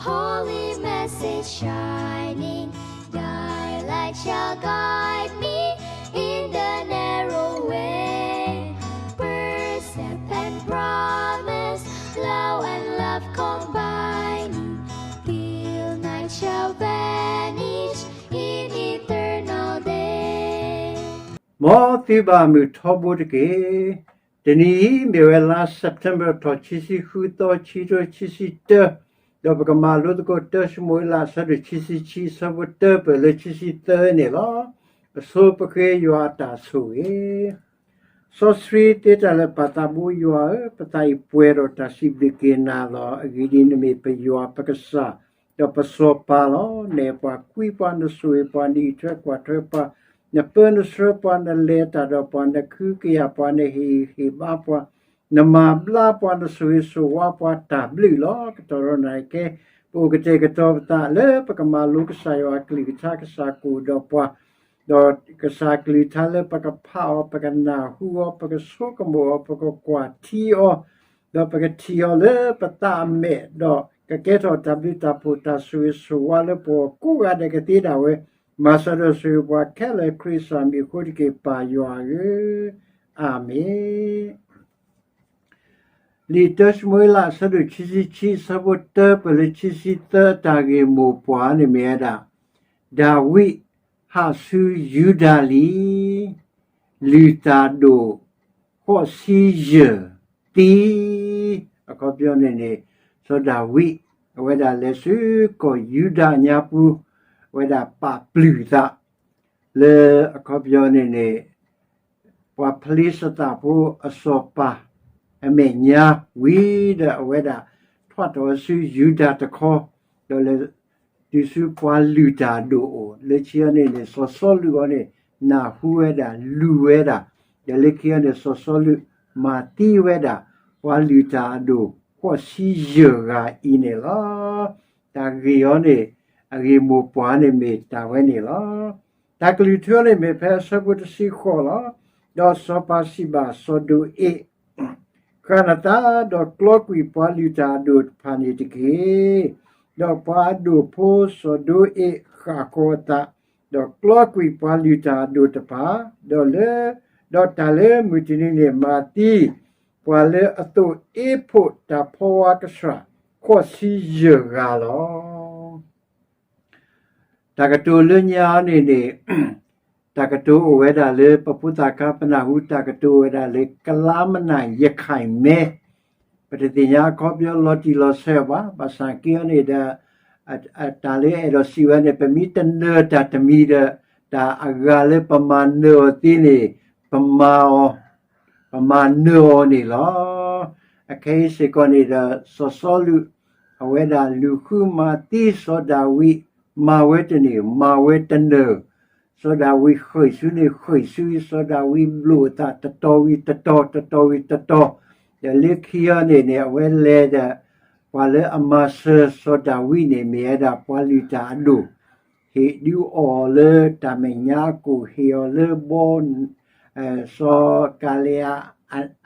Holy message shining, thy light shall guide me in the narrow way. Precept and promise, law and love combining, till night shall vanish in eternal day. မ်သုဘၣ်မုာ်ထီဘိတက့ၢ်. တနံၤအံၤ မ့ၢ်ဝဲလါ September ထီၣ် ခံဆံဃုသီ ခံကထိခံဆံတၢ, ဒီးပကမၤလိသကိး တၢၡမူၤအ့လး အဆၢဒိၣ်ခံဆံခံ အဆၢဖိတၢပၢၢ်လၢခံဆံသၢန့ၣ်လီၤ. အဆိပဃ့ယွၤအတၢ်ဆိၣ်ဂ့ၤ. စီဆှံသ့တၢ်လၢာ်ပၢ်သးဘိယွၤဧၢ, ပသးအံၤပှဲၤဒီးတၢ်စံးဘျုးက့ၤနၤလီၤ. အဂ့ၢ်ဒ်အံၤ, နမ့ၢ်ပယွၤပကစၢ်, ဒီးပစီၤပၤလီၤ. နအဲၣ်ပှၤကွံပှၤ, နဆိၣ်ဂ့ၤပှၤ, နအံးထွဲကွၢ်ထွဲပှၤ, နပၢနဆှၢပှၤ, နလဲၤတၢ်ဒီးပှၤ, နကဟုကယာ်ပှၤ, နဟ့ၣ်ဂံၢ်ဟ့ၣ်ဘါပှၤ, နမၤဘျါပှၤ, နဆိၣ်ဂ့ၤဆိၣ်ဝါပှၤ, တၢ်ဘျုးလီၤ. ကတီၢ်ဒီးနၤကဲ ပအိၣ်ကတဲာ်ကတီၤပသးလၢပကမၤလိကစၢ်ယွၤအကလုၢ်ကထါ, ကစၢ်ကအိၣ်ဒီးပှၤ, ဒီးကစၢ်ကလုၢ်ကထါလၢပကဖးအီၤ, ပကနၢ်ဟူအီၤ, ပကဆိကမိၣ်အီၤ, ပကကွၢ်ထံအီၤ, ဒီးပကထံၣ်အီၤလၢပသးအမဲာ်, ဒီးကကဲထီၣ်တၢ်ဘျုးတၢ်ဖှိၣ် တၢ်ဆိၣ်ဂ့ၤဆိၣ်ဝါလၢပဂီၢ်ကိးဂၤဒဲးကသ့ဒၣ်ဝဲ, မၤစၢၤဒီးဆိၣ်ဂ့ၤပှၤခဲလၢာ် ခရံာ်စၢ်မံၤအဃိတက့ၢ်, ပၢ်ယွၤဧၢ, အၤမ့ၣ်. လံာ်တၢၡမူၤအ့လး အဆၢဒိၣ်ခံဆံခံ အဆၢဖိတၢပၢၢ်လၢခံဆံသၢ အတၢ်ဂ့ၢ်မိၢ်ပှၢ်န့ၣ်မ့ၢ်ဝဲဒၣ်, ဒၤဝံးဟးဆူယူဒၤလံ, လုၢ်တၢ်ဒိၣ် ဃိးဆံယဲၢ်သံ, အခီပညီန့ၣ်န့ၣ်, စီၤဒၤဝံး အဝဲဒၣ်လဲၤဆူကီၢ်ယူဒၤညါပူၤ, အဝဲဒၣ်ပာ်ပျုၢ်သး လၢအခီပညီန့ၣ်န့ၣ်, ပှၤဖလ့ၡသးဖိအစီၤပၤအမဲာ်ညါဝံၤဒီး အဝဲဒၣ်ထွးထီၣ်ဝဲဆူယူဒၤတခီ, ဒီးလဲၤတုၤဆူပှၤလုၢ်တၢ်အဒိၣ်အအိၣ်, လၢခံအံၤန့ၣ်န့ၣ် စီၤစီလူးအံၤန့ၣ် နၢ်ဟူဝဲဒၣ်, လူၤဝဲဒၣ်, ဒီးလၢခံအံၤန့ၣ် စီၤစီလူးမၤသံဝဲဒၣ် ပှၤလုၢ်တၢ်အဒိၣ် ဃိးဆံယဲၢ်ဂၤအံၤန့ၣ်လီၤ. တၢ်ဂ့ၢ်အံၤန့ၣ် အဂ့ၢ်မိၢ်ပှၢ်န့ၣ်မ့ၢ်တၢ်ဝဲန့ၣ်လီၤ. တၢ်ကလုၢ်ထူန့ၣ်မ့ၢ်ဖဲအဆၢဖိတဆံဃိးလီၤ. ဒီးစီၤပၤစံးဘၣ်စီၤဒိအ့း, ဃၣ်နသး, ဒီးကျီကွံာ်ပှၤလုၢ်တၢ်အဒိၣ်တဖၣ်န့ၣ်တက့ၢ်. ဒီးပှၤအဒိၣ်ဖိစီၤဒိအ့းဃၣ်ဃီၤအသး, ဒီးကျီကွံာ်ပှၤလုၢ်တၢ်အဒိၣ်တဖၣ်, ဒီးလၢ, ဒီးတၢ်လၢမုၢ်တနံၤန့ၣ်မၤသံ ပှၤလၢအသိးအ့ၣ်ဖိးတၢ်ဖီဝါကဆှၣ် ဃိးဆံယဲၢ်ဂၤလီၤ. တၢ်ကတိၤလၢညါအံၤန့ၣ်န့ၣ်, တၢ်ကတိၤအိၣ်ဝဲဒၣ်လၢပဖိသၣ်ခါပနၢ်ဟူတၢ်ကတိၤဝဲဒၣ်လၢ ကလါမနၣ်ယခၢၣ်မဲ, ပတသ့ၣ်ညါအခီပညီလီၤတံၢ်လီၤဆဲးဘၣ်, ဘၣ်ဆၣ်က့အံၤန့ၣ်ဒီး, တၢ်လၢအဲၣ်ဒိးစံးဝဲန့ၣ် ပမ့ၢ်တနၢၤတၢ်တမံၤဒီး, တၢ်အဂၤလၢပမၤနၢၤအီၤသ့န့ၣ်, ပမၤအီၤ, ပမၤနၢၤအီၤန့ၣ်လီၤ. အခဲအံၤစ့ၢ်ကီးန့ၣ်ဒီး စီၤစီလူး အဝဲဒၣ်လူၤဃုမၤသံစီၤဒၤဝံး, မၤဝဲတန့ၢ် မၤဝဲတနၢၤ, စီၤဒၤဝံးဃ့ၢ်ဆူန့ၣ်ဃ့ၢ်ဆူ, စီၤဒၤဝံးဘျိးအသးတတီၤဝံၤတတီၤ တတီၤဝံၤတတီၤ, ဒီးလၢခံအံၤန့ၣ်န့ၣ် အဝဲလဲၤဒီး ပှၤလၢအမၤစၢၤစီၤဒၤဝံးန့ၣ် မ့ၢ်ဝဲဒၣ်ပှၤလုၢ်တၢ်အဒိၣ်, ဟ့ၣ်ဒုးအီၣ်လၢတၢ်မဲာ်ညါအကိၣ်, ဟ့ၣ်အီၤလၢဘီ စီၤကၤလံယါ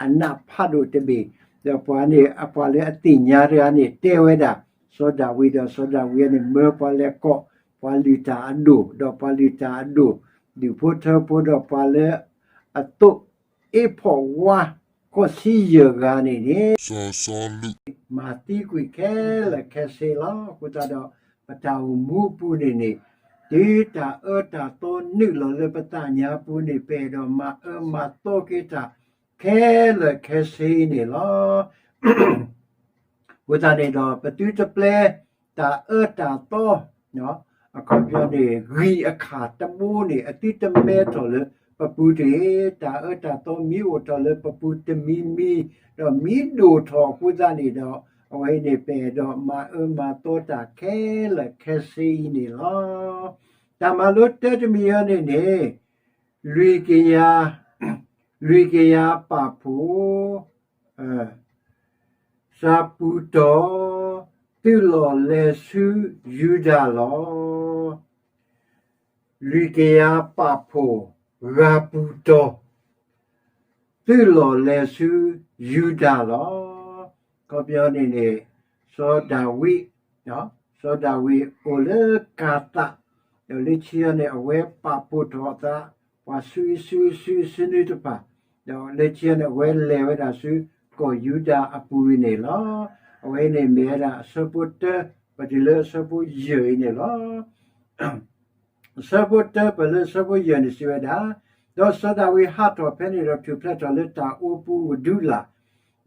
အနးဖးဒိၣ်တဘ့ၣ်, ဒီးပှၤန့ၣ် အပှၤလၢအသ့ၣ်ညါတဂၤန့ၣ် တဲဝဲဒၣ်စီၤဒၤဝံး, ဒီးစီၤဒၤဝံးန့ၣ် မၢပှၤလဲၤကိးပှၤလုၢ်တၢ်အဒိၣ်, ဒီးပှၤလုၢ်တၢ်အဒိၣ် ဒူၣ်ဖိထၢဖိ ဒီးပှၤလၢအသိးအ့ၣ်ဖိးဝါ ဃိးဆံယဲၢ်ဂၤန့ၣ်န့ၣ် စီၤစီလူး မၤသံကွံာ်ခဲလၢာ်ခဲဆ့လီၤ. အဃိသတးဒီး ပတၢ်အိၣ်မူအပူၤန့ၣ်န့ၣ်, တုၤတၢ်အၢတၢ်သီနုာ်လီၤလၢပသးညါပူၤန့ၣ် ပအဲၣ်ဒိးမၤအၢမၤသီက့ၤတၢ်ခဲလၢာ်ခဲဆ့အံၤန့ၣ်လီၤ. အဃိသတးန့ၣ်ဒီး ပသုတပျဲတၢ်အၢတၢ်သီ, အခီပညီန့ၣ် ဂံၢ်အခၣ်တဘိန့ၣ် အသုတမဲထီၣ်လၢပပူၤတဂ့ၤ. တၢ်အၢတၢ်သီမ့ၢ်အိၣ်ထီၣ်လၢပပူၤတမံၤမံၤ, ဒီးမ့ၢ်ဒိၣ်ထီၣ်အဃိသတးန့ၣ်ဒီး အဝဲအံၤန့ၣ် ပအဲၣ်ဒိးမၤအၢမၤသီတၢ်ခဲလၢာ်ခဲဆ့အံၤန့ၣ်လီၤ. တၢ်မၤလိတၢ်တမံၤအံၤန့ၣ်န့ၣ်, လွံၢ်ကယၤ, လွံၢ်ကယၤပာ်ဖှိၣ် စှၤပူၤတီၤ, သုးလီၢ်လဲၤဆူယူဒၤလီၤ. လွံၢ်ကယၤပာ်ဖှိၣ်, ဂၤပူၤတီၤ, သုးလီၢ်လဲၤဆူယူဒၤလီၤ. အခီပညီန့ၣ်န့ၣ်, စီၤဒၤဝံး, စီၤ စီၤဒၤဝံးအိၣ်လၢကၤသး, ဒီးလၢခံန့ၣ် အဝဲပာ်ဖှိၣ်ထီၣ်အသး ပှၤဆူဆူဆူဆူနွံတဖၣ်, ဒီးလၢခံန့ၣ် အဝဲလဲၤဝဲဒၣ်ဆူကီၢ်ယူဒၤအပူၤအံၤန့ၣ်လီၤ. အဝဲန့ၣ်မ့ၢ်ဝဲဒၣ်အဆၢဖိတၢ ပတုၤလၢအဆၢဖိယဲၢ်အံၤန့ၣ်လီၤ. အဆၢဖိတၢပၢၢ်လၢအဆၢဖိယဲၢ်န့ၣ်စံးဝဲဒၣ်, ဒီးစီၤဒၤဝံးဟးထီၣ်ဖဲန့ၣ်ဒီးထူၣ်ဖျဲးထီၣ်လၢတၢ်အိပူၤဝဒူလၢ်,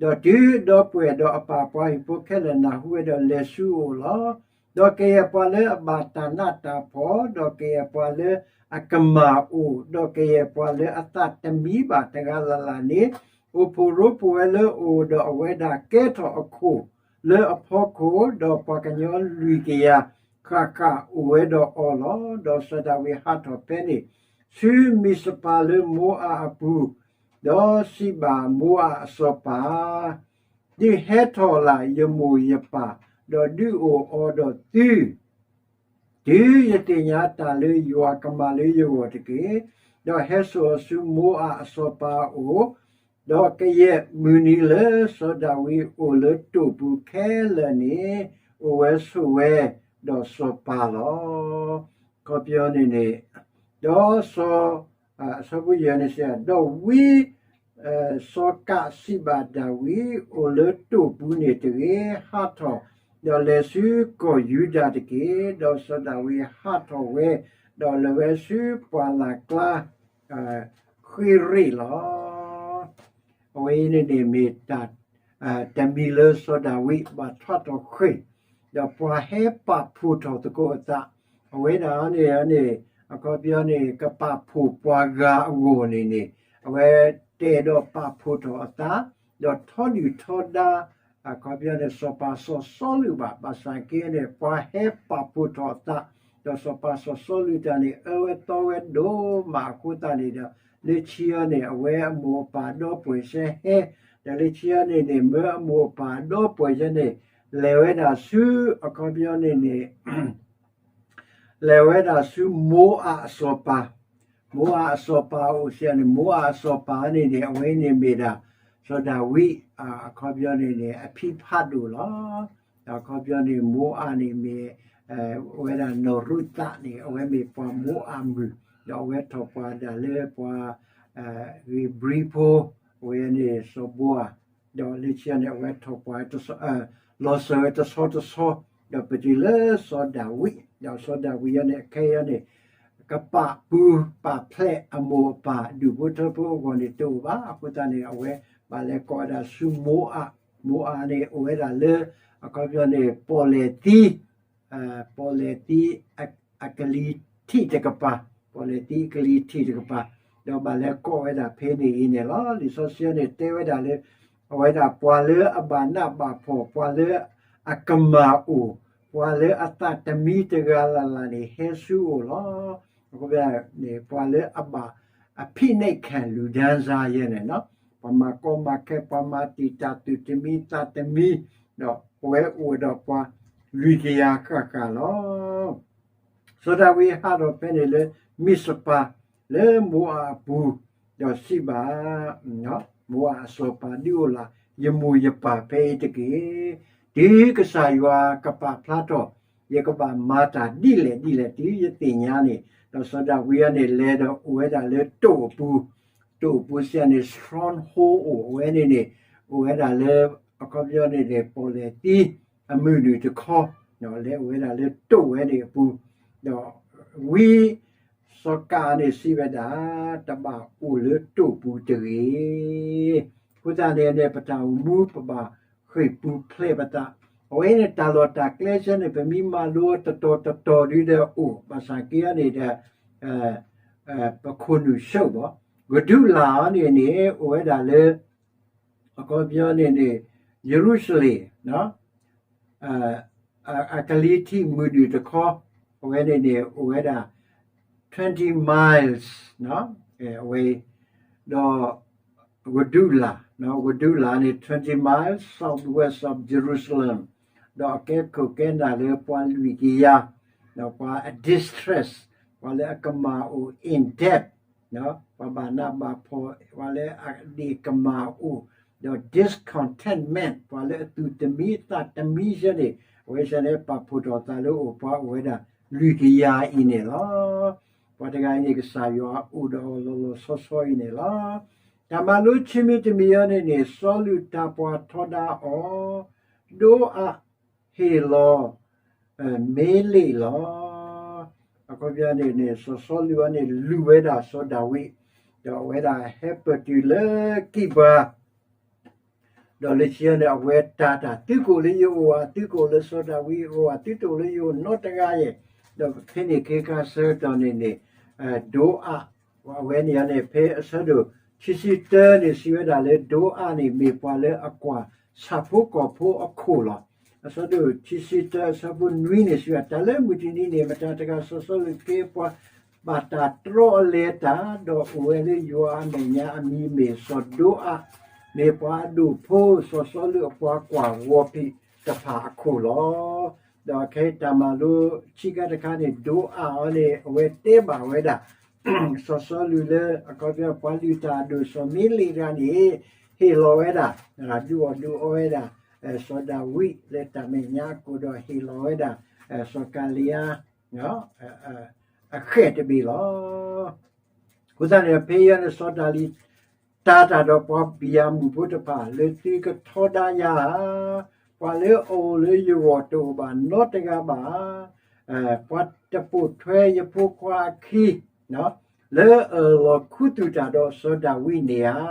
ဒီးတုၤဒီပုၢ်ဝဲၢ်ဒီးအပၢ်ပှၤဟံၣ်ဖိခဲလၢာ်နၢ်ဟူဝဲဒီးလဲၤဆူအအိၣ်လီၤ. ဒီးကယဲၢ်ပှၤလၢအဘၣ်တၢ်နးတၢ်ဖှီၣ်, ဒီးကယဲၢ်ပှၤလၢအကမၢ်အိၣ်, ဒီးကယဲၢ်ပှၤလၢအသးတမံဘၣ်တဂၤလၢ်လၢ်န့ၣ်, အိၣ်ဖှိၣ်ရိဖှိၣ်ဝဲလၢအအိၣ်, ဒီးအဝဲဒၣ်ကဲထီၣ်အခိၣ်လၢအဖီခိၣ်, ဒီးပှၤကညီလွံၢ်ကယၤဃၣ်ဃၣ်အိၣ်ဝဲဒီးအီၤလီၤ. ဒီးစီၤဒၤဝံးဟးထီၣ်ဖဲန့ၣ် ဆူမံးစပၤလၢမိအးအပူၤ, ဒီးစံးဘၣ်မိအးအစီၤပၤ, ဒုးဟဲထီၣ်လၢ်ယမိၢ်ယပၢ်, ဒီးဒုးအိၣ်အီၤဒီးသု တုၤယသ့ၣ်ညါတၢ်လၢယွၤကမၤလၢယဂီၢ်တက့ၢ်. ဒီးဟဲစိာ်အီၤဆူမိအးအစီၤပၤအအိၣ်, ဒီးကယဲၢ်မုၢ်နံၤလၢစီၤဒၤဝံးအိၣ်လၢတိာ်ပူၤခဲလၢာ်န့ၣ်, အိၣ်ဝဲဆိးဝဲဒီးစီၤပၤလီၤ. ခီပညီန့ၣ်န့ၣ်, ဒီးစီၤ, အဆၢဖိယဲၢ်န့ၣ်စံး, ဒီးဝံ စီၤကးစံးဘၣ်ဒၤဝံး, အိၣ်လၢတိာ်ပူၤန့ၣ်တဂ့ၤ, ဟးထီၣ်, ဒီးလဲၤဆူကီၢ်ယူဒၤတက့ၢ်. ဒီးစီၤဒၤဝံးဟးထီၣ်ဝဲ, ဒီးလဲၤဝဲဆူပှၢ်လၢ်ကျါ ဃ့ရ့ၣ်လီၤ. အဝဲအံၤန့ၣ်န့ၣ်မ့ၢ်တၢ် တမံၤလၢစီၤဒၤဝံးဘၣ်ထွးထီၣ်ဃ့ၢ်, ဒီးပှၤဟဲပာ်ဖှိၣ်ထီၣ်သကိးအသး, အဝဲဒၣ်န့ၣ်န့ၣ်, အခီပညီန့ၣ် ကပာ်ဖှိၣ်ပှၤဂၤအဂီၢ်န့ၣ်န့ၣ်, အဝဲတအဲၣ်ဒိးပာ်ဖှိၣ်ထီၣ်အသး, ဒီးထီဒုၣ်ထီဒါ, အခီပညီန့ၣ် စီၤပၤစီၤစီလူးဘၣ်, ဘၣ်ဆၣ်က့န့ၣ် ပှၤဟဲပာ်ဖှိၣ်ထီၣ်အသး, ဒီးစီၤပၤစီၤစီလူးတၢ်န့ၣ် အၢဝဲသီဝဲဒိၣ်မးအဃိသတးန့ၣ်ဒီး, လၢခံအံၤန့ၣ် အဝဲအမိၢ်အပၢ်ဒီပုၢ်ဝဲၢ်စ့ၢ်ဟဲ, ဒီးလၢခံအံၤန့ၣ်န့ၣ် မၢအမိၢ်အပၢ်ဒီပုၢ်ဝဲၢ်စ့ၢ်န့ၣ်, လဲၤဝဲဒၣ်ဆူ, အခီပညီန့ၣ်န့ၣ် လဲၤဝဲဒၣ်ဆူမိအးအစီၤပၤ, မိအးအစီၤပၤအိၣ်စ့ၢ်န့ၣ်, မိအးအစီၤပၤန့ၣ်န့ၣ် အဝဲန့ၣ်မ့ၢ်ဒၣ် စီၤဒၤဝံး, အခီပညီန့ၣ်န့ၣ် အဖံဖးဒိၣ်လီၤ. အခီပညီန့ၣ် မိအးန့ၣ်မ့ၢ်, ဝဲဒၣ်နီၢ်ရူးသးန့ၣ် အဝဲမ့ၢ်ပှၤမိအးမုၣ်, ဒီးအဝဲထီၣ်ပှၤဒၣ်လၢပှၤ, ဧ့ၤဘြံၤဖိ, အဝဲန့ၣ်စီၤဘိ, ဒီးလၢခံအံၤန့ၣ် အဝဲထီၣ်ပှၤ, လီၤစၢၤဝဲတဆီတဆီ, ဒီးပတုၤလၢစီၤဒၤဝံး, ဒီးစီၤဒၤဝံးအံၤန့ၣ် အခဲအံၤန့ၣ် ကပာ်ပူၤပာ်ဖျဲးအမိၢ်အပၢ်ဒူၣ်ဖိထၢဖိအဂီၢ်န့ၣ်တအိၣ်ဘၣ်. အဃိသတးန့ၣ် အဝဲဘၣ်လဲၤကိးဝဲဒၣ်ဆူမိအး, မိအးန့ၣ် အိၣ်ဝဲဒၣ်လၢ, အခီပညီန့ၣ် ပီၣ်လဲၣ်သံ ပီၣ်လဲၣ်သံအကလံၤထံးတကပၤ, ပီၣ်လဲၣ်သံအကလံၤထံးတကပၤ, ဒီးဘၣ်လဲၤကိးဝဲဒၣ်ဖဲန့ၣ်အံၤန့ၣ်လီၤ. လံာ်စီဆှံန့ၣ်တဲဝဲဒၣ်လၢ, အဝဲဒၣ်ပှၤလၢအဘၣ်နးဘၣ်ဖှီၣ်, ပှၤလၢအကမၢ်အိၣ်, ပှၤလၢအသးတမံတဂၤလၢ်လၢ်န့ၣ် ဟဲဆူအအိၣ်လီၤ. အဃိန့ၣ် ပှၤလၢအဘၣ်အဖံးန့ၢ်ခဲလၢာ် လူတန်းစား ယဲန့ၣ်, ပှၤမၤကီမၤခဲ, ပှၤမၤတံာ်တာ်သူၣ်တမံသးတမံ, ဒီးပဝဲအိၣ်ဒီးပှၤလွံၢ်ကယၤဃၣ်ဃၣ်လီၤ. စီၤဒၤဝံးဟးထီၣ်ဖဲန့ၣ်လၢမံးစပၤ လၢမိအးအပူၤ, ဒီးစံးဘၣ် မိအးအစီၤပၤ, ဒုးအိၣ်လၢ်ယမိၢ်ယပၢ်ဖဲအံၤတက့ၢ်. တုၤကစၢ်ယွၤကပာ်ဖျါထီၣ် ယကဘၣ်မၤတၢ်ဒ်လဲၣ်ဒ်လဲၣ် တုၤယသ့ၣ်ညါန့ၣ်, ဒီးစီၤဒၤဝံးအံၤန့ၣ် လဲၤဒီးအိၣ်ဝဲဒၣ်လၢတိာ်အပူၤ, တိာ်အပူၤစ့ၢ်န့ၣ် stronghold အိၣ်ဝဲန့ၣ်န့ၣ်, အိၣ်ဝဲဒၣ်လၢ အခီပညီန့ၣ်န့ၣ် ပီၣ်လဲၣ်သံအမုၢ်နုာ်တခီ, လဲၤအိၣ်ဝဲဒၣ်လၢတိာ်ဝဲန့ၣ်အပူၤ, ဒီးဝံ စီၤကးန့ၣ်စံးဝဲဒၣ်, တဘၣ်အိၣ်လၢတိာ်ပူၤတဂ့ၤ. အဃိသတးန့ၣ်န့ၣ် ပတၢ်အိၣ်မူပဘၣ်ဃ့ၢ်ပူၤဖျဲးပသး, အဝဲန့ၣ်တၢ်လီၢ်တၢ်ကျဲဆၢန့ၣ် ပမ့ၢ်မၤလိတတီၤတတီၤဒုဒီးအိၣ်, ဘၣ်ဆၣ်က့န့ၣ်ဒီး ပခိၣ်နူာ်ဆၢဘၣ်, ကဒူလၢ်အံၤန့ၣ်န့ၣ် အိၣ်ဝဲဒၣ်လၢ အခီပညီန့ၣ်န့ၣ် ယရူၤၡလ့ၣ် အကလံၤထံးမုၢ်နုာ်တခီ, အဝဲန့ၣ်န့ၣ် အိၣ်ဝဲဒၣ် twenty miles, အဝဲ ဒီး ဝဒူလၢ်, ဝဒူလၢ်န့ၣ် twenty miles southwest of Jerusalem, ဒီးအကဲခိၣ်ကဲနၢ်လၢပှၤလွံၢ်ကယၤ, ဒီးပှၤအ distress, ပှၤလၢအကမၢ်အိၣ် in debt, ပှၤဘၣ်နးဘၣ်ဖှီၣ်, ပှၤလၢအဒ့ၣ်ကမၢ်အိၣ်, ဒီး discontentment, ပှၤလၢအသူၣ်တမံသးတမံစ့ၢ်န့ၣ် အဝဲစ့ၢ်န့ၣ် ပာ်ဖှိၣ်ထီၣ်သးလၢအိၣ်ပှၤအိၣ်ဝဲဒၣ် လွံၢ်ကယၤအံၤန့ၣ်လီၤ. ပှၤတဂၤအံၤန့ၣ် ကစၢ်ယွၤအိၣ်ဒီးအီၤလီၤလီၤဆီဆီအံၤန့ၣ်လီၤ. တၢ်မၤလိခံမံၤတမံၤအံၤန့ၣ်န့ၣ် စီၤလူးတၢ်ပှၢ်ထီဒါအီၤ, ဒိအးဟ့ၣ်လီၤ မ့လ့းလီၤ. အခီပညီန့ၣ်န့ၣ် စီၤစီလူးအံၤန့ၣ် လူၤဝဲဒၣ်စီၤဒၤဝံး, ဒီးအဝဲဒၣ်ဟဲပၢၢ်တုၤလၢကံးဘါ ဒီးလၢခံန့ၣ် အဝဲတၤတၢ် သုကအိၣ်လၢယအိၣ်ဧါ, သုကအိၣ်လၢစီၤဒၤဝံးအအိၣ်ဧါ, သုတအိၣ်လၢယအိၣ်နီတဂၤယဲၢ်. ဒီးဖဲန့ၣ်ခ့ခါဆၢကတီၢ်န့ၣ်န့ၣ် ဒိအး အဝဲန့ၣ်န့ၣ် ဖဲအဆၢဒိၣ်ခံဆံတၢန့ၣ် စံးဝဲဒၣ်လၢဒိအးန့ၣ် မ့ၢ်ပှၤလၢအကွၢ်ဆၣ်ဖိကီၢ်ဖိအခိၣ်လီၤ. အဆၢဒိၣ်ခံဆံတၢအဆၢဖိနွံန့ၣ် စံးဝဲ တၢ်လၢမုၢ်တနံၤန့ၣ် မတၤတဂၤစီၤစီလူးအခ့အပှၤ ဘၣ်တၢ်တြီအလဲၤတၢ်, ဒီးအိၣ်ဝဲလၢယွၤအမဲာ်ညါ အမံၤမ့ၢ်စီၤဒိအး, မ့ၢ်ပှၤအဒိၣ်ဖိ စီၤစီလူးအပှၤကွၢ်ဂီၤဖံးတဖၣ်အခိၣ်လီၤ. ဒီးခဲအံၤတၢ်မၤလိခံခါတခါန့ၣ် ဒိအးအံၤန့ၣ် အဝဲတဲဘၣ်ဝဲဒၣ် စီၤစီလူးလၢ အခီပညီပှၤလုၢ်တၢ်အဒိၣ်စီၤမ့လ့းတဂၤန့ၣ် ဟ့ၣ်လီၤဝဲဒၣ် ဒုးအီၣ်ဒုးအီဝဲဒၣ် စီၤဒၤဝံးလၢတၢ်မဲာ်ညါအခိၣ် ဒီးဟ့ၣ်လီၤဝဲဒၣ် စီၤကၤလံယါ အဃဲၣ်တဘ့ၣ်လီၤ. အဃိသတးန့ၣ် ဖဲအံၤန့ၣ် စီၤဒၤဝံးတၤတၢ်ဒီးပှၤဘံၣ်ယၤမံၣ်ဖိတဖၣ် လၢသုကထီဒါယၤဧါ, ပှၤလၢအအိၣ်လၢယဂီၢ်တအိၣ်ဘၣ်နီတဂၤဘၣ်ဧါ, ပှၤတပိာ်ထွဲယဖိခွါအခံ လၢအလီၤခူသူၣ်တၢ်ဒီးစီၤဒၤဝံးန့ၣ်ဧါ,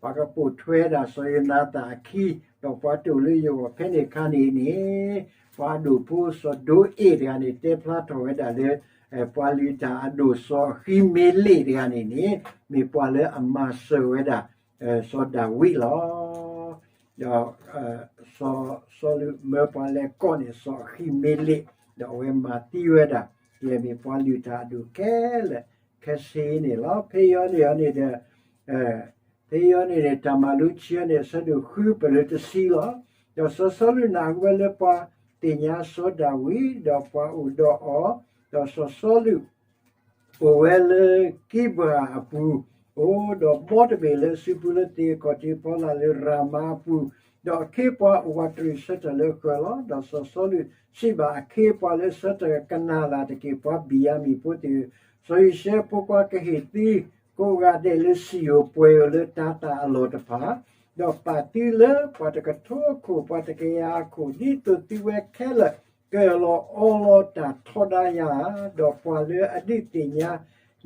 ပှၤကပိာ်ထွဲဒၣ်စီၤယိၤနၤသၣ်အခံ ဒီးပှၤတအိၣ်လၢယဂီၢ်ဖဲန့ၣ်အခါန့ၣ်န့ၣ် ပှၤအဒိၣ်ဖိစီၤဒိအ့ၣ်တဂၤန့ၣ် တဲဖျါထီၣ်ဝဲဒၣ်လၢ ပှၤလုၢ်တၢ်အဒိၣ်စီၤအဃံမ့လ့းတဂၤန့ၣ်န့ၣ် မ့ၢ်ပှၤလၢအမၤစၢၤဝဲဒၣ် စီၤဒၤဝံးလီၤ. ဒီး စီၤစီလူးမၢပှၤလဲၤကိးန့ၢ်စီၤအဃံမ့လ့း ဒီးအဝဲမၤသံဝဲဒၣ် ကဲမ့ၢ်ပှၤလုၢ်တၢ်အဒိၣ်ခဲလၢာ်ခဲဆ့န့ၣ်လီၤ. ဖဲအံၤန့ၣ်န့ၣ်ဒီး ဖဲအံၤန့ၣ်န့ၣ် တၢ်မၤလိခံအံၤန့ၣ် အဆၢဒိၣ်ဃုပၢၢ်လၢတဆံလီၤ. ဒီးစီၤစီလူးနာ်ဝဲလၢပှၤသ့ၣ်ညါစီၤဒၤဝံး ဒီးပှၤအိၣ်ဒီးအီၤ, ဒီးစီၤစီလူး အိၣ်ဝဲလၢကံးဘါအပူၤ, အိၣ်ဒီးဘီတဘ့ၣ်လၢအစုပူၤလၢသ့ၣ်ခီၣ်ထံးဖီလာ်လၢရၤမါအပူၤ, ဒီးအခ့အပှၤအိၣ်ဝးတရံးဆၢထၢၣ်လၢဃၢၤလီၤ. ဒီးစီၤစီလူးစံးဘၣ်အခ့အပှၤလၢဆၢထၢၣ်ကနၣ်လၢ်တက့ၢ် ပှၤဘံၣ်ယၤမံၣ်ဖိသ့ၣ်ဧၢ, စီၤယံၤၡဲအဖိခွါကဟ့ၣ်သု ကိးဂၤဒဲးလၢစံၣ်ဧိၤပှဲၤဧိၤလၢတၤသၣ်အလီၢ်တဖၣ်, ဒီးပာ်သုလၢပှၤတကထိအခိၣ် ပှၤတကယၤအခိၣ် ဒ်သိးသုဝဲခဲလၢာ် ကအၢၣ်လီၤအီလီၤတၢ်ထီဒါယၤဧါ, ဒီးပှၤလၢအဒုးသ့ၣ်ညါ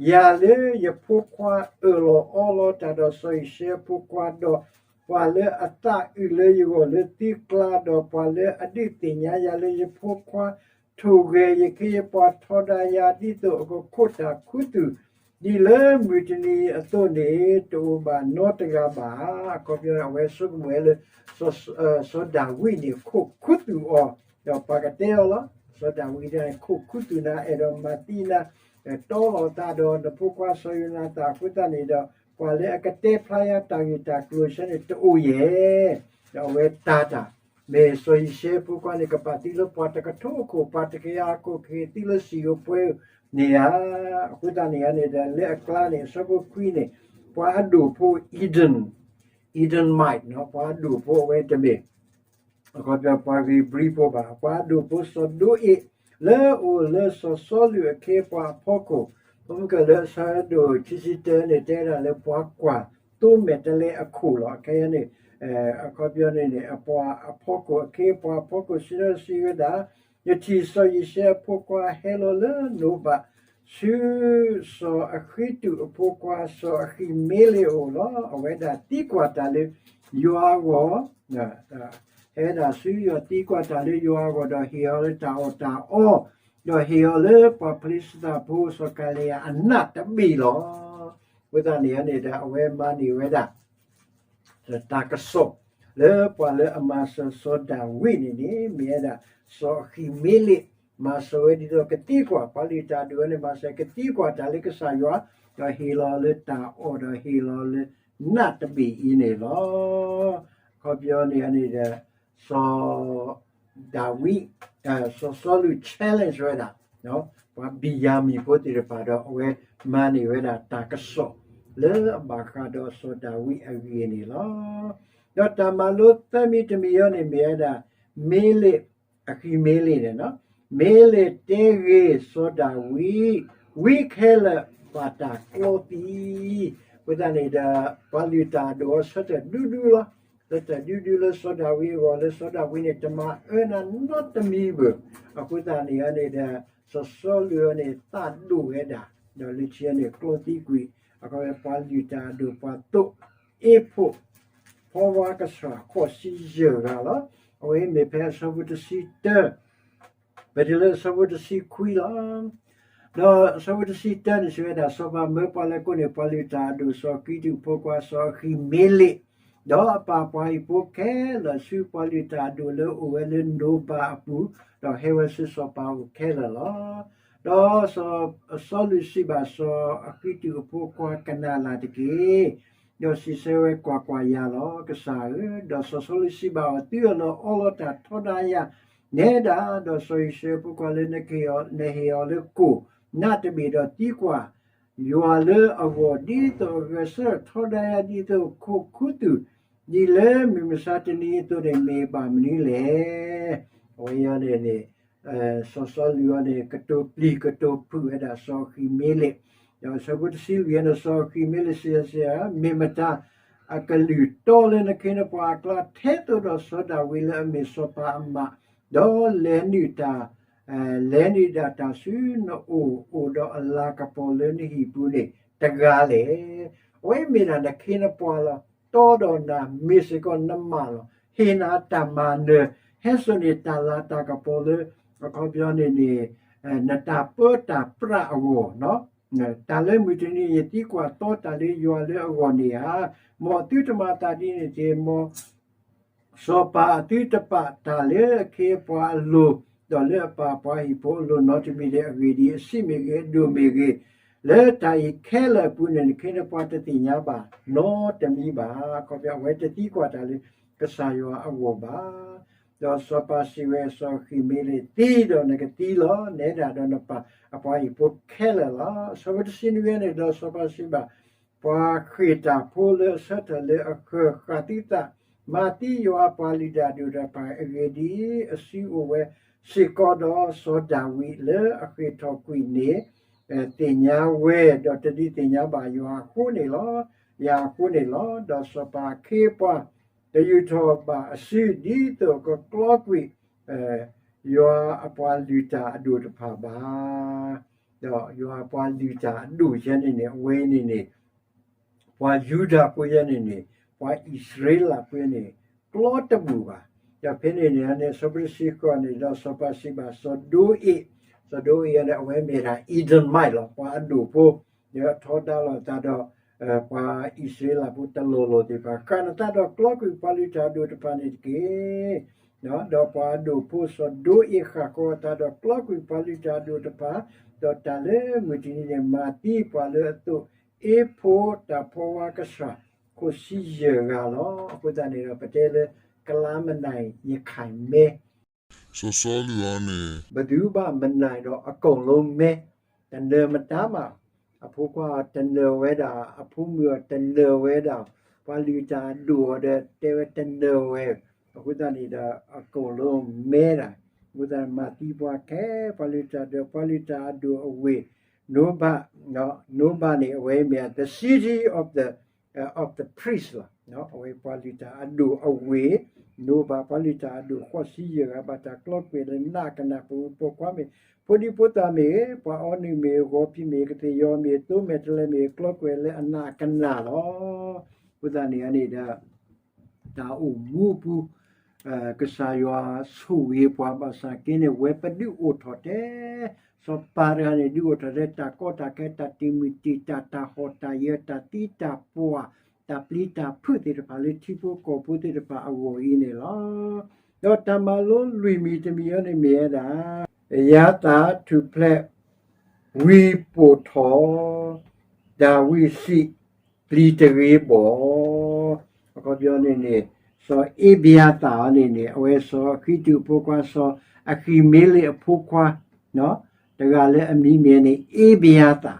ယၤလၢယဖိခွါအၢၣ်လီၤအီလီၤတၢ်ဒီးစီၤယံၤၡဲအဖိခွါ, ဒီးပှၤလၢအသးအုးလၢယဂီၢ်လၢသုကျါ, ဒီးပှၤလၢအဒုးသ့ၣ်ညါယၤလၢယဖိခွါ ထိၣ်ဂဲၤယခ့ယပှၤထီဒါယၤ ဒ်သိးအကခိးတၢ်ခူသူၣ် ဒ်လၢမုၢ်တနံၤအသိးန့ၣ် တအိၣ်ဘၣ်နီတဂၤဘၣ်. အခီပညီအဝဲဆိကမိၣ်ဝဲလၢ စီၤဒၤဝံးန့ၣ် ခိးခူသူၣ်အီၤ, ဒီးပှၤကတဲအီၤလီၤ. စီၤဒၤဝံးဒၣ်န့ၣ် ခိးခူသူၣ်နၤ အဲၣ်ဒိးမၤသံနၤ, တီလီၤသးဒီးနဖိခွါစီၤယိၤနၤသၣ်အဃိသတးန့ၣ်ဒီး ပှၤလၢအကတဲဖျါယၤတၢ်ဂ့ၢ်တၢ်ကျိၤဆၢန့ၣ် တအိၣ်ယဲၢ်. ဒီးအဝဲတၤတၢ် မ့ၢ်စီၤယံၤၡဲဖိခွါန့ၣ် ကပာ်သုလၢပှၤတကထိအခိၣ် ပှၤတကယၤအခိၣ် ကဟ့ၣ်သုလၢစံၣ်ဧိၤပှဲၤဧိၤန့ၣ်ဧါ. အဃိသတးန့ၣ်န့ၣ်ဒီး လၢအကျါန့ၣ် အဆၢဖိခွံန့ၣ် ပှၤအဒိၣ်ဖိ Edom, Edomite ပှၤအဒိၣ်ဖိအဝဲတမ့ၢ် အခီပညီပှၤဧ့ၤဘြံၤဖိဘၣ်, ပှၤအဒိၣ်ဖိစီၤဒိအ့း လၢအအိၣ်လၢစီၤစီလူးအခ့အပှၤအဖီခိၣ်, ပမ့ၢ်ကၢၢ်လၢအဆၢဒိၣ်ခံဆံတၢန့ၣ် တဲဒၣ်လၢပှၤကွၢ်သိမဲာ်တဲးလဲးအခိၣ်လီၤ. ခဲအံၤန့ၣ် အခီပညီန့ၣ်န့ၣ် အပှၤအဖီခိၣ် အခ့အပှၤအဖီခိၣ်စံးထီၣ်စံးဝဲဒၣ်, ယထံၣ်စီၤယံၤၡဲအဖိခွါဟဲလီၤလၢနိးဘး ဆူစီၤအဃံတူးအဖိခွါ စီၤအဃံမ့လ့းအအိၣ်လီၤ. အဝဲဒၣ်သံကွၢ်တၢ်လၢယွၤအဂီၢ်, ဟဲဒၣ်ဆူယွၤသံကွၢ်တၢ်လၢယွၤအဂီၢ် ဒီးဟ့ၣ်အီၤလၢတၢ်အီၣ်တၢ်အီ, ဒီးဟ့ၣ်အီၤလၢပှၤဖလံးစတံဖိစီၤကၤလံယါအနးတဘ့ၣ်လီၤ. အဃိသတးန့ၣ်န့ၣ်ဒီး အဝဲမၤန့ၢ်ဝဲဒၣ် တၢ်ကစီၣ် လၢပှၤလၢအမၤစၢၤစီၤဒၤဝံးန့ၣ်န့ၣ် မ့ၢ်ဝဲဒၣ် စီၤအဃံမ့လ့း မၤစၢၤဝဲဒ်သိးကသံကွၢ် ပှၤလုၢ်တၢ်ဒိၣ်ဝဲန့ၣ် မၤစၢၤကသံကွၢ်တၢ်လၢကစၢ်ယွၤ, ဒီးဟ့ၣ်လီၤလၢတၢ်အီၣ် ဒီးဟ့ၣ်လီၤလၢနးတဘ့ၣ်အံၤန့ၣ်လီၤ. အခီပညီန့ၣ်န့ၣ်ဒီး စီၤ ဒၤဝံး, စီၤစီလူး challenge ဝဲဒၣ် ပှၤဘံၣ်ယၤမံၣ်ဖိသ့ၣ်တဖၣ်ဒီး အဝဲမၤန့ၢ်ဝဲဒၣ်တၢ်ကစီၣ် လၢအဘၣ်ဃးဒီးစီၤဒၤဝံးအဂ့ၢ်န့ၣ်လီၤ. ဒီးတၢ်မၤလိသၢမံၤတမံၤအံၤန့ၣ် မ့ၢ်ဝဲဒၣ် မ့လ့း အဃံမ့လ့ၣ်န့ၣ်, မ့လ့ၣ်တဲဂ့ၤစီၤဒၤဝံး, ဝံခဲလၢာ်ဘၣ်တၢ်ကျီသံ, အဃိသတးန့ၣ်ဒီး ပှၤလုၢ်တၢ်အဒိၣ်အီၤဆၢထၢၣ်ဒူဒူလီၤ. ဆၢထၢၣ်ဒူဒူလၢစီၤဒၤဝံးအဂီၢ် လၢစီၤဒၤဝံးန့ၣ် တမၤအၢနၤနီတမံၤဘၣ်. အဃိသတးန့ၣ်န့ၣ်ဒီး စီၤစီလူးန့ၣ် သးဒိၣ်ဝဲဒၣ်, ဒီးလၢခံန့ၣ်ကျီသံကွံာ်, အခီပညီပှၤလုၢ်တၢ်အဒိၣ် ပှၤသိးအ့ၣ်ဖိ ဖီဝါကဆှၣ် ဃိးဆံယဲၢ်ဂၤလီၤ. အဝဲမ့ၢ်ဖဲအဆၢဖိတဆံတၢ ပတုၤလၢအဆၢဖိတဆံခွံလီၤ. ဒီးအဆၢဖိတဆံတၢန့ၣ်စံးဝဲဒၣ်, စီၤပၤမၢပှၤလၢကိးန့ၢ်ပှၤလုၢ်တၢ်အဒိၣ် စီၤဃံးတူးဖိခွါ စီၤအဃံမ့လ့ၣ်, ဒီးအပၢ်ပှၤဟံၣ်ဖိခဲလၢာ်ဆူပှၤလုၢ်တၢ်အဒိၣ်လၢအိၣ်ဝဲလၢနိဘၤအပူၤ, ဒီးဟဲဝဲဆူစီၤပၤအအိၣ်ခဲလၢာ်လီၤ. ဒီးစီၤစီလူးစံးဘၣ်စီၤအဃံးတူးအဖိခွါ ကနၣ်လၢ်တက့ၢ်. ဒီးစံးဆၢဝဲ, ကွၢ်ကွၢ်, ယၤလီၤ ကစၢ်ဧၢ. ဒီးစီၤစီလူးစံးဘၣ်အီၤ, သုအလီၢ်အီလီၤတၢ်ထီဒါယၤနဲဒၣ်, ဒီးစီၤအံၣ်စရ့လးဖိခွါလၢနဟ့ၣ်အီၤလၢကိၣ်နးတဘ့ၣ်ဒီးသံကွၢ် ယွၤလၢအဂီၢ် ဒ်သိးအဂဲၤဆၢထၢၣ်ထီဒါယၤ ဒ်သိးခိးခူသူၣ်, ဒ်လၢမုၢ်မဆါတနံၤအသိးန့ၣ် မ့ၢ်ဘၣ်မနုၤလဲၣ်. အဝဲအံၤန့ၣ်န့ၣ် စီၤစီလူးအံၤန့ၣ် ကတိၤပျံၤကတိၤဖုးဝဲဒၣ်စီၤအဃံမ့လ့ၣ်, ဒီးအဆၢဖိတဆံလွံၢ်န့ၣ် စီၤအဃံမ့လ့ၣ်စံးဆၢ, မ့ၢ်မတၤအကလုၢ်တီလၢနခ့နပှၤအကျါ ထဲသိးဒီးစီၤဒၤဝံးလၢအမ့ၢ်စီၤပၤအမး, ဒီးလဲၤနုာ်တၢ် လဲၤနုာ်ဒၣ်တၢ်ဆူနအိၣ် အိၣ်ဒီးအလၤကပီၤလၢနဟံၣ်ပူၤန့ၣ်တဂၤလဲၣ်. အဝဲမ့ၢ်ဒၣ်နခ့နပှၤလီၤ. တီဒီးနၤ မ့ၢ်စ့ၢ်ကီးနမးလီၤ. ဟ့ၣ်နၤတၢ်မၤနၢၤ, ဟဲစိာ်န့ၢ်တၢ်လၤတၢ်ကပီၤလၢ အခီပညီန့ၣ်န့ၣ် နတၢ်ပၢတၢ်ပြးအဂီၢ်, တၢ်လၢမုၢ်တနံၤယသံကွၢ်တီတၢ်လၢယွၤလၢအဂီၢ်န့ၣ်ဧါ. မ်အသုတမၤသးဒ်န့ၣ်တဂ့ၤ, မ် စီၤပၤအသုတပာ်တၢ်လၢအခ့အပှၤအလိၤ, ဒီးလၢအပၢ်ပှၤဟံၣ်ဖိအလိၤနီတမံၤဒံး, အဂ့ၢ်ဒ်အံၤ, အဆံးမ့ၢ်ဂ့ၤ, အဒိၣ်မ့ၢ်ဂ့ၤ, လၢတၢ်အံၤခဲလၢာ်အပူၤန့ၣ် နခ့နပှၤတသ့ၣ်ညါဘၣ်နီတမံၤဘၣ်. အခီပညီ အဝဲတသံကွၢ်တၢ်လၢကစၢ်ယွၤအဂီၢ်ဘၣ်. ဒီးစီၤပၤစံးဝဲ, စီၤဃံးမ့လ့ၣ်, သံဒီးနကသံလီၤ, နဲဒၣ်ဒီးနပၢ် အပှၤဟံၣ်ဖိခဲလၢာ်လီၤ. အဆၢဖိတဆံနွံန့ၣ်, ဒီးစီၤပၤစံးဘၣ် ပှၤဃ့ၢ်တၢ်ဖိလၢအဆၢထၢၣ်လၢအဃၢၤ ဃၣ်သုသး, မၤသံယွၤအပှၤလုၢ်တၢ်အဒိၣ်တဖၣ်, အဂ့ၢ်ဒ်အံၤ, အစုအိၣ်ဝဲစ့ၢ်ကီးဒီးစီၤဒၤဝံးလၢအဃ့ၢ်ထီၣ်ကွံာ်န့ၣ် သ့ၣ်ညါဝဲ, ဒီးတဒုးသ့ၣ်ညါဘၣ်ယွၤအဃိန့ၣ်လီၤ, ယၤအဃိန့ၣ်လီၤ. ဒီးစီၤပၤအခ့အပှၤတယူာ်ထီၣ်ဘၣ်အစု ဒ်သိးကကျီကွံာ် ယွၤအပှၤလုၢ်တၢ်အဒိၣ်တဖၣ်ဘၣ်. ဒီးယွၤအပှၤလုၢ်တၢ်အဒိၣ်ယဲန့ၣ်န့ၣ် အဝဲအံၤန့ၣ်န့ၣ် ပှၤယူဒၤဖိယဲန့ၣ်န့ၣ် ပှၤအံၣ်စရ့လးဖိယဲန့ၣ် ကျီတဘူၣ်ဘၣ်. ဒီးဖဲန့ၣ်န့ၣ်န့ၣ် စီၤပၤစံဃီန့ၣ် ဒီးစီၤပၤစံးဘၣ်စီၤဒိအ့ၣ်, စီၤဒိအ့ၣ်န့ၣ် အဝဲမ့ၢ်ဒၣ် Edomite လီၤ, ပှၤအဒိၣ်ဖိ, ဒီးထီဒါလိာ်သးဒီး ပှၤအံၣ်စရ့လးဖိတလီၢ်လီၢ်သ့ၣ်တဖၣ်, ဃၣ်နသးဒီးကျီကွံာ်ပှၤလုၢ်တၢ်အဒိၣ်တဖၣ်န့ၣ်တက့ၢ်. ဒီးပှၤအဒိၣ်ဖိစီၤဒိအ့ၣ်ဃၣ်ဃီၤအသးဒီးကျီကွံာ်ပှၤလုၢ်တၢ်အဒိၣ်တဖၣ်, ဒီးတၢ်လၢမုၢ်တနံၤန့ၣ် မၤသံပှၤလၢအသိးအ့ၣ်ဖိတၢ်ဖီဝါကဆှၣ် ဃိးဆံယဲၢ်ဂၤလီၤ. အဃိသတးန့ၣ်ဒီး ပတဲလၢ ကလါမနၤ ရခိုင်မဲ စီၤစီလူးအံၤန့ၣ် ဘယ်သူမှမနိုင်တော့ အကုန်လုံးမဲ, တနၢၤမတၤမး, အဖိခွါအီၤတနၢၤဝဲဒၣ်, အဖိမုၣ်အီၤတနၢၤဝဲဒၣ်, ပှၤလုၢ်တၢ်အဒိၣ်အီၤဒီးတဲဝဲတနၢၤဝဲ, အဃိသတးန့ၣ်ဒီး အကုန်လုံးမဲဒၣ်, အဃိသတးမၤသံပှၤခဲ ပှၤလုၢ်တၢ်ဒိၣ်, ပှၤလုၢ်တၢ်အဒိၣ်အဝ့ၢ်, နိဘး, နိဘးန့ၣ် အဝဲမ့ၢ် the city of the of the priest လီၤ. အဝဲပှၤလုၢ်တၢ်အဒိၣ်အဝ့ၢ်, နိဘး ပှၤလုၢ်တၢ်အဒိၣ်ဃိးဆံယဲၢ်ဂၤ ဘၣ်တၢ်ကျီကွံာ်လၢနးကနၣ်, ပှၤပိာ်ခွါမ့ၢ်, ဖိဒံဖိသၣ်မ့ၢ်, ပှၤအီနုၢ်မ့ၢ်, ဂီၤဖံးမ့ၢ်, ကသ့ၣ်ယီၤမ့ၢ်, သိမဲာ်တဲၤလဲၤမ့ၢ်, ကျီကွံာ်လၢအနးကနၣ်လီၤ. အဃိသတးန့ၣ်န့ၣ်ဒီး တၢ်အိၣ်မူအပူၤ ကစၢ်ယွၤဆိၣ်ဂ့ၤပှၤဘၣ်ဆၣ်က့န့ၣ် ဝဲပဒုးအိၣ်ထီၣ်ထဲ, စီၤပၤတဂၤန့ၣ် ဒုးအိၣ်ထီၣ်ထဲ တၢ်ကီတၢ်ခဲ တၢ်တံာ်မုၢ်တံာ်တာ် တၢ်ဟီၣ်တၢ်ယၢၤ တၢ်သံတၢ်ပှၢ် တၢ်ပျံၤတၢ်ဖုးသ့ၣ်တဖၣ်လၢထံဖိကီၢ်ဖိသ့ၣ်တဖၣ်အဂီၢ်အံၤန့ၣ်လီၤ. ဒီးတၢ်မၤလိလွံၢ်မံၤတမံၤအံၤန့ၣ်မ့ၢ်ဝဲဒၣ် ယၤသၣ်ထူၣ်ဖျဲး ဝံပိာ်ထီၣ် ဒၤဝံးစံး ပျံၤတဂ့ၤဘၣ်. အခီပညီန့ၣ်န့ၣ် စီၤအ့ဘယၤသၣ်အံၤန့ၣ်န့ၣ် အဝဲစီၤအဃံးတူးအဖိခွါ စီၤအဃံးမ့လ့ၣ်အဖိခွါ တဂၤလၢအမံၤမ့ၢ်န့ၣ် အ့ဘယၤသၣ်,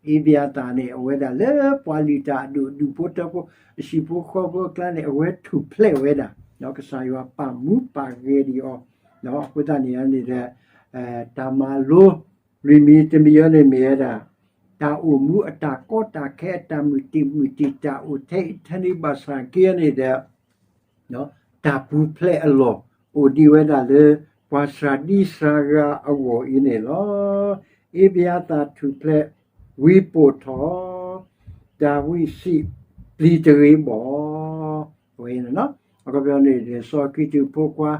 အ့ဘယၤသၣ်န့ၣ် အဝဲဒၣ်လၢပှၤလုၢ်တၢ်အဒိၣ် ဒူၣ်ဖိထၢဖိ အဟံၣ်ဖိဃီဖိအကျါန့ၣ် အဝဲထူၣ်ဖျဲးဝဲဒၣ် ကစၢ်ယွၤပာ်မူပာ်ဂဲၤဒံးအီၤ အဃိသတးန့ၣ်န့ၣ်ဒီး တၢ်မၤလိ လွံၢ်မံၤတမံၤအံၤန့ၣ်မ့ၢ်ဝဲဒၣ် တၢ်အိၣ်မူအတၢ်ကီတၢ်ခဲ အတၢ်မုာ်တံာ်မုာ်တံာ်တာ် အိၣ်ထဲအံၤထဲန့ၣ်ဘၣ်ဆၣ်က့န့ၣ်ဒီး တၢ်ပူၤဖျဲးအလီၢ် အိၣ်ဒံးဝဲဒၣ်လၢ ပှၤစှၤဒံစှၤဂၤအဂီၢ်အံၤန့ၣ်လီၤ. အ့ဘယၤသၣ်ထူၣ်ဖျဲး ဝံပိာ်ထီၣ် ဒၤဝံးစံး ပျံၤတဂ့ၤဘၣ်. အဝဲန့ၣ် အခီပညီန့ၣ် စီၤကံးတံးဖိခွါ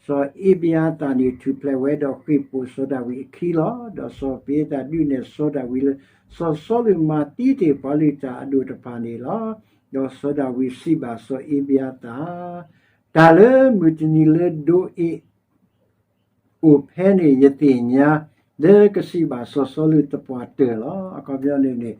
စီၤအ့ဘယၤသၣ်န့ၣ် ထူၣ်ဖျဲးဝဲဒီးဃ့ၢ်ပိာ်စီၤဒၤဝံးအခံလီၤ. ဒီးစီၤပ့ၤသးဒုးနဲၣ်စီၤဒၤဝံးလၢ စီၤစီလူးမၤသံတ့ၢ်ပှၤလုၢ်တၢ်အဒိၣ်တဖၣ်န့ၣ်လီၤ. ဒီးစီၤဒၤဝံးစံးဘၣ်စီၤအ့ဘယၤသၣ်, တၢ်လၢမုၢ်တနံၤလၢဒိးအ့ၣ် အိၣ်ဖဲန့ၣ် ယသ့ၣ်ညါ လၢကစံးဘၣ်စီၤစီလူးသပှၢ်တၢၢ်လီၤ. အခီပညီန့ၣ်န့ၣ်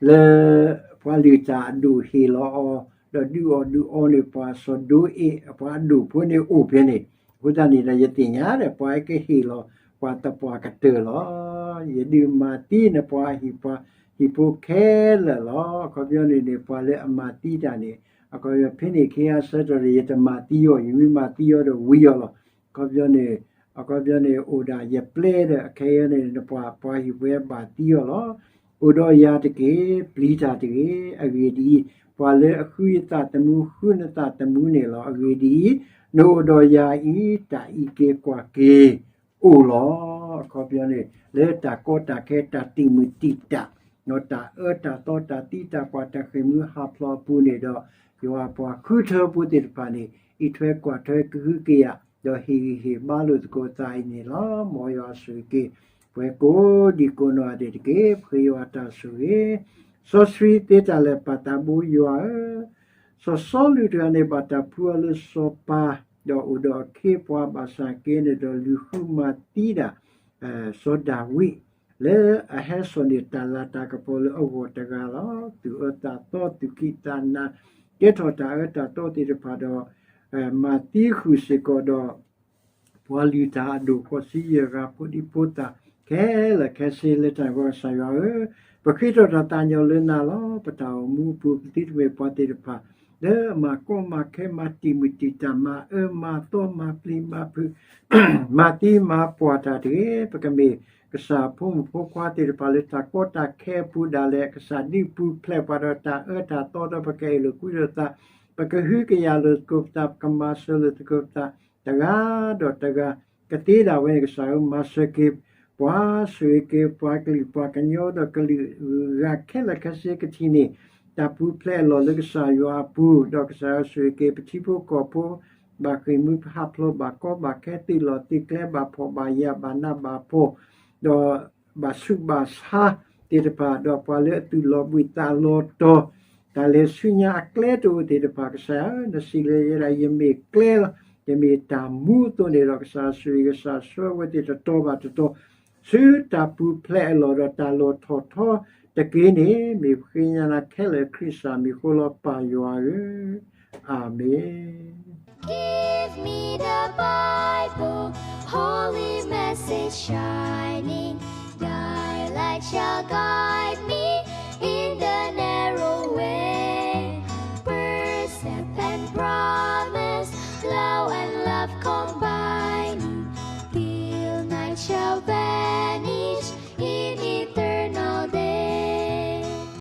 လၢပှၤလုၢ်တၢ်အဒိၣ်ဟ့ၣ်လီၤအီၤ ဒီးဒုးအီၣ်ဒုးအီန့ၣ် ပှၤစီၤဒိးအ့ၣ် ပှၤအဒိၣ်ဖိန့ၣ်အိၣ်ဖဲန့ၣ်, အဃိသတးန့ၣ်ဒီး ယသ့ၣ်ညါဒီး ပှၤကဟ့ၣ်လီၤပှၤသပှၢ်ကတၢၢ်လီၤ. ယဒုးမၤသံနပှၤဟံၣ်ပှၤဟံၣ်ဖိခဲလၢာ်လီၤ. အခီပညီန့ၣ်န့ၣ် ပှၤလၢအမၤသံတၢ်န့ၣ် အခီပညီ ဖဲန့ၣ်ခ့အဆၢကတီၢ်န့ၣ် ယတမၤသံအီၤ, ယမ့ၢ်မၤသံအီၤဒီးဝံအီၤလီၤ. အခီပညီန့ၣ် အခီပညီန့ၣ် အိၣ်ဒၣ်ယပျဲဒီး အခဲအံၤန့ၣ် နပှၤပှၤဟံၣ်ပှဲၤဘၣ်သံအီၤလီၤ. အိၣ်ဒီးယၤတက့ၢ်, ပျံၤတၢ်တဂ့ၤ. အဂ့ၢ်ဒ်အံၤ, ပှၤလၢအဃုယသးသမူ ဃုနသးသမူန့ၣ်လီၤ. အဂ့ၢ်ဒ်အံၤ, နအိၣ်ဒီးယၤအံၤ တၢ်အံးက့ၤကွၢ်က့ၤ အိၣ်လီၤ. အခီပညီန့ၣ် လၢတၢ်ကီတၢ်ခဲ တၢ်တံာ်မုၢ်တံာ်တာ် ဒီးတၢ်အၢတၢ်သီ တၢ်သံတၢ်ပှၢ် တၢ်ဃ့ၢ်မှံဟးဖျိးအပူၤန့ၣ်ဒီး ယွၤပှၤဃုထၢဖိသ့ၣ်တဖၣ်န့ၣ် အံးထွဲကွၢ်ထွဲကဟုကယာ် ဒီးဟ့ၣ်ဂံၢ်ဟ့ၣ်ဘါလိာ်သကိးသးအံၤန့ၣ်လီၤ. မ်ယွၤဆိၣ်ဂ့ၤက့ၤ ပှၤကိးဒံကိးနီၢ်ဂၤဒဲးတက့ၢ်. ပဃ့ယွၤတၢ်ဆိၣ်ဂ့ၤ, စီဆှံသ့တၢ်လၢာ် ပၢ်သးဘိယွၤဧၢ, စီၤစီလူးတဂၤန့ၣ် ဘၣ်တၢ်ဖှူအီၤလၢစီၤပၤ ဒီးအိၣ်ဒီးအခ့အပှၤဘၣ်ဆၣ်က့န့ၣ်ဒီး လုၢ်ဃုမၤသံဒၣ် စီၤဒၤဝံး လၢအဟဲစိာ်န့ၢ်တၢ်လၤတၢ်ကပီၤလၢအဂီၢ်တဂၤလီၤ. သူၣ်အၢသးသီ သူၣ်ခံးသးနး ကဲထီၣ်တၢ်အၢတၢ်သီသ့ၣ်တဖၣ်ဒီး မၤသံဃုာ်စ့ၢ်ကီးဒီး ပှၤလုၢ်တၢ်အဒိၣ် ဃိးဆံယဲၢ်ဂၤ ဖိဒံဖိသၣ် ခဲလၢာ်ခဲဆ့ လၢတၢ်န့ၣ်အဃိ ကစၢ်ယွၤဧၢ, ပဃ့ထီၣ်တၢ်သးကညီၤလၢနၤလီၤ. ပတၢ်အိၣ်မူအပူၤ ပသုတမ့ၢ်ပှၤသ့ၣ်တဖၣ် လၢအမၤကီမၤခဲ မၤတံာ်မုၢ်တံာ်တာ် မၤအၢမၤသီ မၤပျံၤမၤဖုး မၤသံမၤပှၢ်တၢ်တဂ့ၤ. ပကမ့ၢ်ကစၢ်အဖိမုၣ်ဖိခွါသ့ၣ်တဖၣ် လၢတၢ်ကီတၢ်ခဲအပူၤဒၣ်လဲာ် ကစၢ်ဒုးပူၤဖျဲးပှၤဒီးတၢ်အၢတၢ်သီ ဒီးပကအဲၣ်လိာ်ကွံလိာ်သး, ပကဟုကယာ်လိာ်သကိးပသး, ပကမၤစၢၤလိာ်သကိးပသး တဂၤဒီးတဂၤ ကသ့ဒၣ်ဝဲန့ၣ် ကစၢ်ဧၢ မၤစၢၤက့ၤပှၤ, ဆိၣ်ဂ့ၤက့ၤပှၤကလုာ်ပှၤကညီ ဒီးကလုာ်ဂၤခဲလၢာ်ခဲဆ့ ကထံၣ်န့ၢ်တၢ်ပူၤဖျဲးအလီၢ်လၢကစၢ်ယွၤအပူၤ, ဒီးကစၢ်ယွၤဆိၣ်ဂ့ၤက့ၤ ပထံဖိကီၢ်ဖိ ဘၣ်ဃ့ၢ်မှံဟးဖျိး ဘၣ်ကီဘၣ်ခဲ သုးလီၢ်သုးကျဲ ဘၣ်ဖှီၣ်ဘၣ်ယာ် ဘၣ်နးဘၣ်ဖှီၣ် ဒီးဘၣ်ဆူးဘၣ်ဆါသ့ၣ်တဖၣ်, ဒီးပှၤလၢအသူၣ်လီၤဘှံးသးလီၤတီၤ တၢ်လဲၤဆူညါအကျဲတအိၣ်သ့ၣ်တဖၣ် ကစၢ်ဧၢ, နစံးလၢယဲဒၣ် ယမ့ၢ်ကျဲလီၤ, ယမ့ၢ်တၢ်မူအသိးန့ၣ်ဒီး ကစၢ်ဆိၣ်ဂ့ၤ ကစၢ်ဆှၢဝဲသ့ၣ်တတီၤဘၣ်တတီၤ ဆူတၢ်ပူၤဖျဲးအလီၢ် ဒီးတၢ်လီၢ်ထီၣ်ထီတက့ၢ်န့ၣ် မ့ၢ်ပဃ့ညါနၤခဲလၢာ် ခရံာ်စၢ်မံၤအဃိလီၤ ပၢ်ယွၤဧၢ, အၤမ့ၣ်. Give me the Bible, holy message shining, thy light shall guide me in the